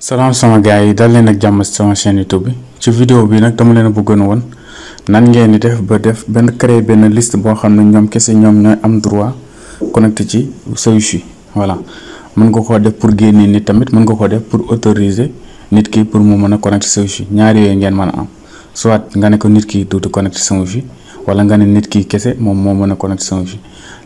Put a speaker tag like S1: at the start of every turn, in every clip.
S1: Salam sama gars yi dal leen ak jàmm sama chaîne YouTube bi ci vidéo bi nag dama leen a bëggoon woon nan ngeen di def ba def créer benn liste boo xam ne ñoom kese ñoom ñooy am droit connecté ci sa Wi-Fi voilà mën nga koo def pour génne nit tamit mën nga ko def pour autoriser nit ki pour mu mën a connecté sa Wi-Fi ñaari yooyu ngeen mën a am soit nga ne ko nit ki duutu connecté sa Wi-Fi wala nga ne nit ki kese moom moo mën a connecté sa Wi-Fi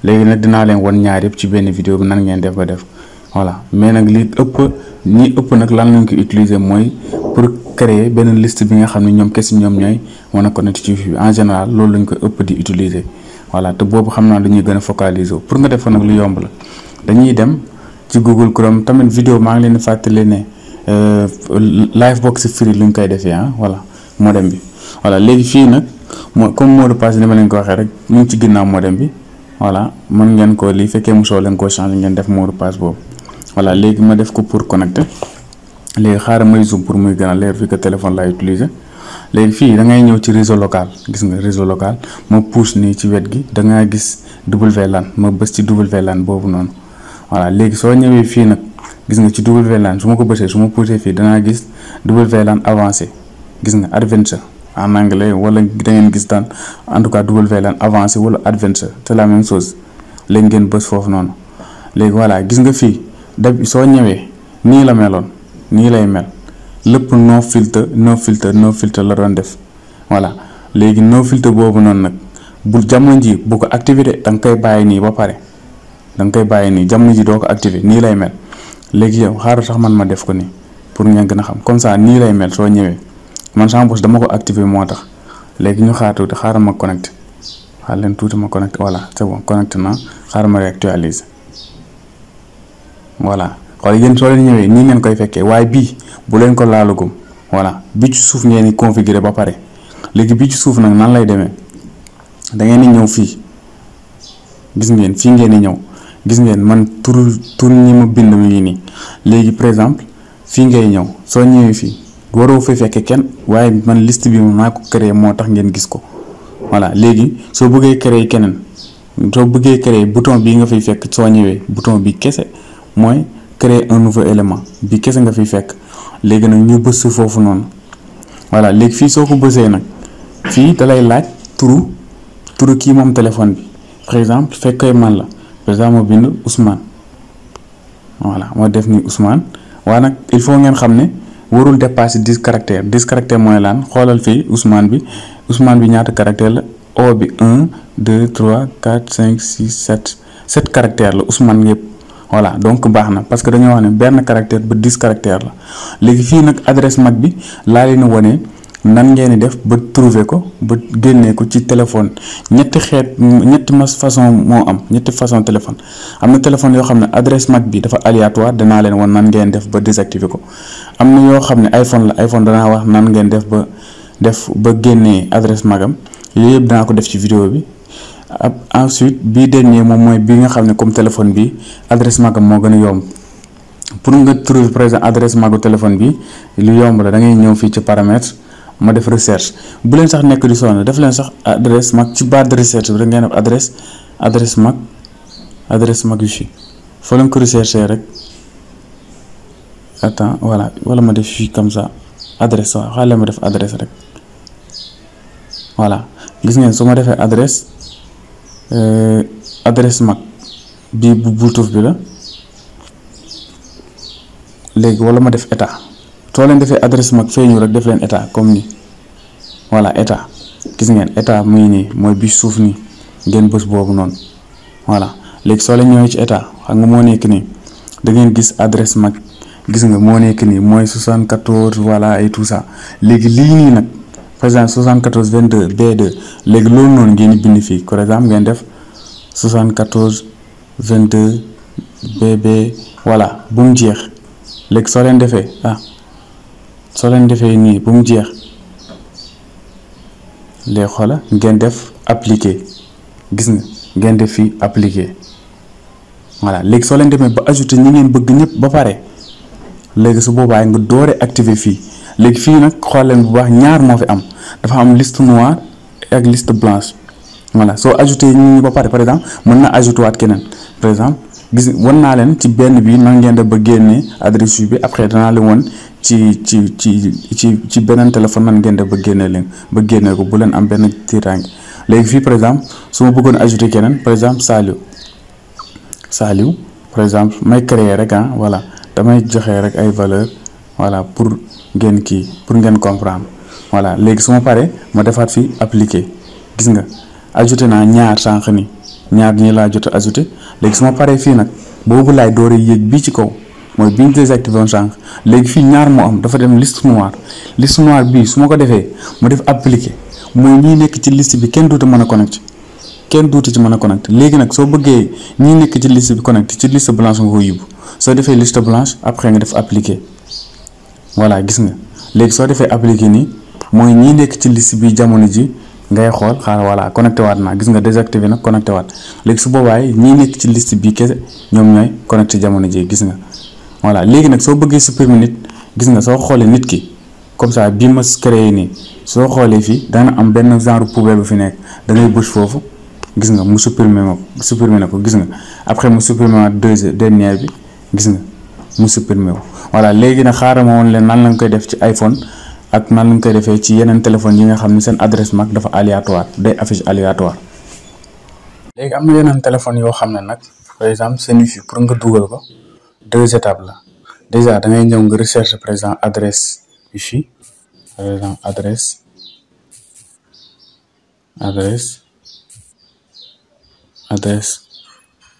S1: léegi nag dinaa leen won ñaar yëpp ci benn vidéo bi nan ngeen def ba def voilà mais nag li ëpp nag lan lañ ko utiliser mooy pour créer benn liste bi nga xam ne ñoom kese ñoom ñooy mën a connecté ci Wi-Fi en général loolu lañ ko ëpp di utiliser voilà te boobu xam naa dañuy gën a focaliser pour nga def nag lu yomb la dañuy dem ci Google Chrome tamit vidéo maa ngi leen di fàttali ne Livebox Free lu ñu koy defee voilà modem bi voilà léegi fii nag comme mot de passe ni ma leen ko waxee rek ñu ngi ci ginnaaw modem bi voilà mën ngeen ko lii fekkee mosoo leen koo changer ngeen def mot de passe boobu voilà léegi ma def ko pour connecter léegi xaaral may zoom pour muy gën a leer fii que téléphone laay utiliser léegi fii da ngay ñëw ci réseau local gis nga réseau local ma pousse nii ci wet gi da ngaa gis WLAN ma bës ci WLAN boobu noonu voilà léegi soo ñëwee fii nag gis nga ci WLAN su ma ko bësee su ma poussé fii danaa gis WLAN avancé gis nga advanced en anglais wala da ngeen gis daan en tout cas WLAN avancé wala advanced c'est la même chose léegi ngeen bës foofu noonu léegi voilà gis nga fii soo ñëwee nii la meloon nii lay mel lépp no filtre la doon def voilà léegi no filtre boobu noonu nag bu jamono ji bu ko activé da nga koy bàyyi nii ba pare da nga koy bàyyi nii jamono ji doo ko activé nii lay mel léegi yow xaaral sax man ma def ko nii pour ngeen gën a xam comme ça nii lay mel soo ñëwee man sama bos dama ko activé moo tax léegi ñu xaar tuuti xaaral ma connecté xaar leen tuuti ma connecté voilà c'est bon connecté naa xaaral ma réactualiser voilà xool yéen soo leen ñëwee nii ngeen koy fekkee waaye bii bu leen ko laalugum voilà bi ci suuf ngeen di configurer ba pare léegi bii ci suuf nag nan lay demee da ngeen di ñëw fii gis ngeen fii ngeen di ñëw gis ngeen man tur ñi ma bind mi ngi nii léegi par exemple fii ngay ñëw soo ñëwee fii waroo fa fekkee kenn waaye man liste bi maa ko créé moo tax ngeen gis ko voilà léegi soo bëggee créer keneen soo bëggee créer bouton bii nga fay fekk soo ñëwee bouton bi kese mooy créer un nouveau élément bi kese nga fiy fekk léegi nag ñu bës foofu noonu voilà léegi fii soo ko bësee nag fii da lay laaj turu kii moom téléphone bi par exemple fekkee man la par exemple ma bind Ousmane voilà moo def ni Ousmane waaye nag il faut ngeen xam ne warul dépasser 10 caractères mooy laan xoolal fii Ousmane bi ñaata caractère la O bi 1 2 3 4 5 6 7 caractères la Ousmane yëpp voilà donc baax na parce que dañoo wax ne benn caractère ba 10 caractères la léegi fii nag adresse MAC bi laa leen wane nan ngeen di def ba trouver ko ba génnee ko ci téléphone ñetti façon moo am ñetti façon téléphone am na téléphone yoo xam ne adresse MAC bi dafa aléatoire danaa leen wan nan ngeen def ba désactiver ko am na yoo xam ne iPhone danaa wax nan ngeen def ba génnee adresse MAC am yooyu yëpp danaa ko def ci vidéo bi ensuite bii dernier moom mooy bi nga xam ne comme téléphone bi adresse MAC am moo gën a yomb pour nga trouver par exemple adresse MAC téléphone bi lu yomb la da ngay ñëw fii ci paramètres ma def recherche bu leen sax nekk di sonn def leen sax adresse MAC ci barre de recherche bi rek ngeen def adresse MAC Wi-Fi foo leen ko rechercher rek attends voilà wala ma def fii comme ça adresse waaw xaaral ma def adresse rek voilà gis ngeen su ma defee adresse MAC bii bu Bluetooth bi la léegi wala ma def état soo leen defee adresse MAC feeñu rek def leen état comme nii voilà état gis ngeen état muy nii mooy bi suuf nii ngeen bës boobu noonu voilà léegi soo leen ñëwee ci état xam nga moo nekk nii da ngeen gis adresse MAC gis nga moo nekk nii mooy 74 voilà et tout ça léegi lii nii nag par exemple 74 22 B2 léegi loolu noonu ngeen di bind fii par exemple ngeen def 74 22 BB voilà bu mu jeex léegi soo leen defee nii bu mu jeex léegi xoola ngeen def appliquer gis nga ngeen def fii appliquer voilà léegi soo leen demee ba ajouter ñi ngeen bëgg ñëpp ba pare léegi su boobaa nga doore activer fii léegi fii nag xool leen bu baax ñaar moo fi am dafa am liste noire ak liste blanche voilà soo ajouter ñi ba pare par exemple mën na ajouter waat keneen par exemple gis won naa leen ci benn bi nan ngeen da ba génne adresse bi après danaa leen woon ci beneen téléphone nan ngeen da ba génne ko bu leen am benn tiitaange. léegi fii par exemple su ma bëggoon ajouter keneen par exemple Saliou par exemple may créer rek voilà damay joxe rek ay valeur voilà pour ngeen comprendre voilà léegi su ma paree ma defaat fi appliquer gis nga ajouter naa ñaar sànq ni ñaar ñi laa jot a ajouter léegi su ma paree fii nag boobu laay door a yéeg bii ci kaw mooy bi ñu désactivé woon sànq léegi fii ñaar moo am dafa dem liste noire bii su ma ko defee ma def appliquer mooy ñii nekk ci liste bi kenn duutu mën a connecté léegi nag soo bëggee ñii nekk ci liste bi connecté ci liste blanche nga ko yóbbu soo defee liste blanche après nga def appliquer voilà gis nga léegi soo defee appliquer nii mooy ñii nekk ci liste bi jamono ji ngay xool xaar voilà connecté waat naa gis nga désactivé nag connecté waat léegi su boobaay ñii nekk ci liste bi kese ñoom ñooy connecté jamono ji gis nga voilà léegi nag soo bëggee supprimer nit gis nga soo xoolee nit ki comme ça bii ma créé nii soo xoolee fii dana am benn genre poubelle bu fi nekk da ngay bës foofu gis nga mu supprimer na ko gis nga après mu supprimer waat dernière bi gis nga mu supprimer ko voilà léegi nag xaaral ma woon leen nan lañ koy def ci iPhone ak nan lañ koy defee ci yeneen téléphone yi nga xam ne seen adresse MAC dafa aléatoire day affiche aléatoire. léegi am na yeneen téléphone yoo xam ne nag par exemple seen wifi pour nga dugal ko 2 étapes la déjà da ngay ñëw nga recherche par exemple adresse wifi par exemple adresse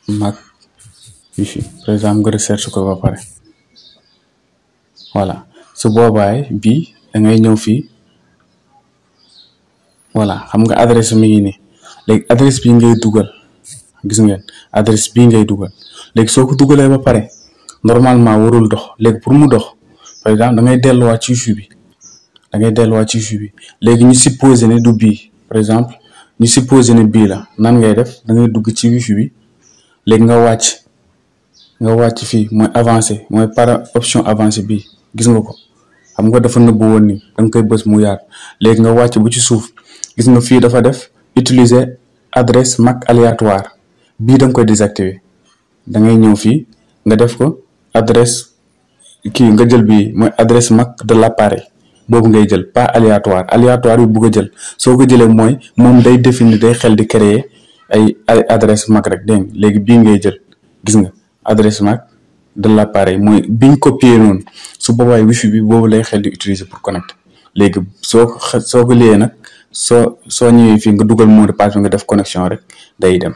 S1: MAC wifi par exemple nga recherche ko ba pare voilà su boobaay bii da ngay ñëw fii voilà xam nga adresse mi ngi nii léegi adresse bii ngay dugal gis ngeen adresse bii ngay dugal léegi soo ko dugalee ba pare normalement warul dox léegi pour mu dox par exemple da ngay delluwaat ci wifi bi léegi ñu supposé ne du bii par exemple ñu supposé ne bii la nan ngay def da ngay dugg ci wifi bi léegi nga wàcc fii mooy avancé mooy par option avancé bii gis nga ko xam nga dafa nëbbu woon ni da nga koy bës mu yaatu léegi nga wàcc bu ci suuf gis nga fii dafa def utiliser adresse MAC aléatoire bii da nga koy désactiver da ngay ñëw fii nga def ko adresse nga jël bii mooy adresse MAC de l'appareil boobu ngay jël pas aléatoire bi bugg a jël soo ko jëlee mooy moom day définir day xel di créer ay adresse MAC rek dégg nga léegi bii ngay jël gis nga adresse MAC de l'appareil mooy biñ copier noonu su boobaay wifi bi boobu lay xel di utiliser pour connecter léegi soo ko liyee nag soo ñëwee fii nga dugal mot de passe bi nga def connexion rek day dem.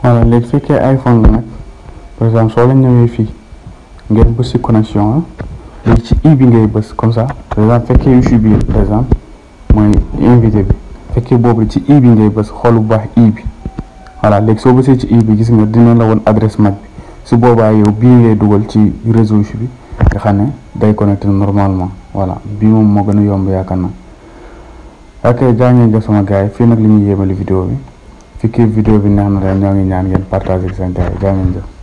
S1: voilà léegi fekkee iPhone la nag par exemple soo la ñëwee fii ngeen bës ci connexion léegi ci i bi ngay bës comme ça par exemple fekkee wifi bi par exemple mooy invité bi fekkee boobu ci i bi ngay bës xool bu baax i bi voilà léegi soo bësee ci i bi gis nga dina la woon adresse MAC bi su boobaa yow bii ngay dugal ci réseau wifi bi nga xam ne day connecté normalement voilà bii moom moo gën a yomb yaakaar naa. ok jaa ngeen jëf sama gars yi fii nag li ñuy yéemali vidéo bi fekkee vidéo bi neex na leen ñoo ngi ñaan ngeen partager seen gars yi jaa ngeen jëf.